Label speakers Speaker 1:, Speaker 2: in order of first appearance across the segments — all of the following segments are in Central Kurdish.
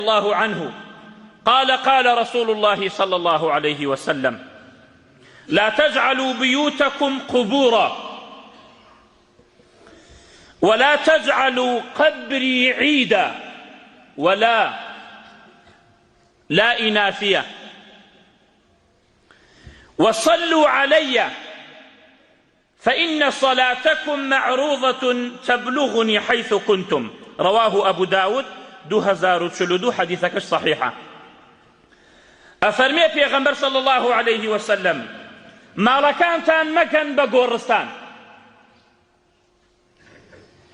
Speaker 1: الله عنه قال قال رسول الله صلى الله عليه وسلم لا تجعلوا بيوتكم قبورا ولا تجعلوا قبري عيدا ولا لا إناثية وصلوا علي فإن صلاتكم معروضة تبلغنی حیث کنتم رواه ابو داود 2042 حەدیثەکەش صحیحە. ئەفەرمێ پێغەمبەر صلی الله علیه وسلم ماڵەکانتان مەکەن بە گۆڕستان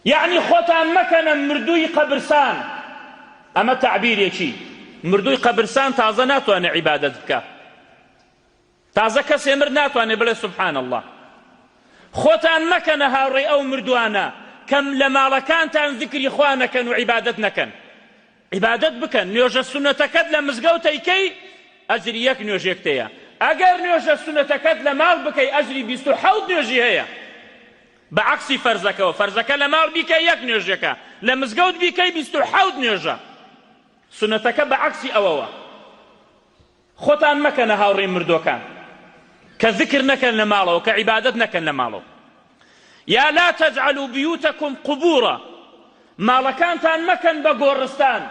Speaker 1: یەعنی خۆتان مەکەنە مردووی قەبرسان ئەمە تەعبیرێکی مردووی قەبرسان تازە ناتوانێ عیبادەت بکە تازە کەسێ مرد ناتوانێ بڵێ سبحان اللە. خۆتان مەکەنە هاوڕێی ئەو مردوانە کە لە ماڵەکانتان زیکری خوا نەکەن و عیبادەت نەکەن. عیبادەت بکەن، نوێژە سوننەتەکەت لە مزگەوت ئەیکەی ئەجری یەک نوێژێکت هەیە، ئەگەر نوێژە سوننەتەکەت لە ماڵ بکەی ئەجری 27 نوێژی هەیە. بە عەکسی فەرزەکەوە، فەرزەکە لە ماڵ بیکەی یەک نوێژێکە، لە مزگەوت بیکەی 27 نوێژە. سوننەتەکە بە عەکسی ئەوەوە. خۆتان مەکەنە هاوڕێی مردووەکان کە زکر نەکەن لە ماڵەوە کە عیبادەت نەکەن لە ماڵەوە یا لا تجعلوا بیوتکم قبورا ماڵەکانتان مەکەن بە گۆڕستان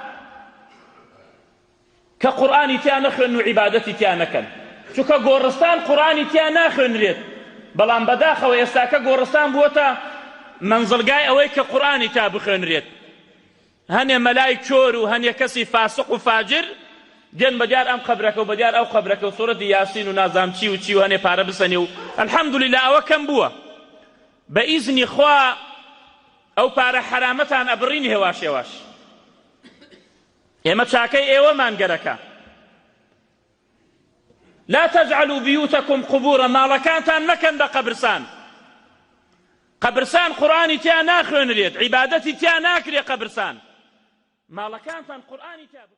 Speaker 1: کە قورئانی تیا نەخوێن و عیبادەتی تیا نەکەن چونکە گۆڕستان قورئانی تیا ناخوێنرێت بەڵام بەداخەوە ئێستاکە گۆڕستان بووەتە مەنزڵگای ئەوەی کە قورئانی تا بخوێنرێت هەنێ مەلای کۆر و هەنێ کەسی فاسق و فاجر دێن بە دیار ئەم قەبرەکە و بە دیار ئەو قەبرەکە و سورەتی یاسین و نازام چی و چی و هەنێ پارە بسەنێ و الحمدللە ئەوە کەم بووە بە ئیزنی خوا ئەو پارە حەرامەتان ئەبڕین هێواش هێواش ئێمە چاکەی ئێوەمان گەرەکە لا تجعلوا بیوتکم قبورا ماڵەکانتان مەکەن بە قەبرسان قەبرسان قورئانی تیا ناخوێنرێت عیبادەتی تیا ناکرێ قەبرسان ماڵەکانتان قورئانی تیا.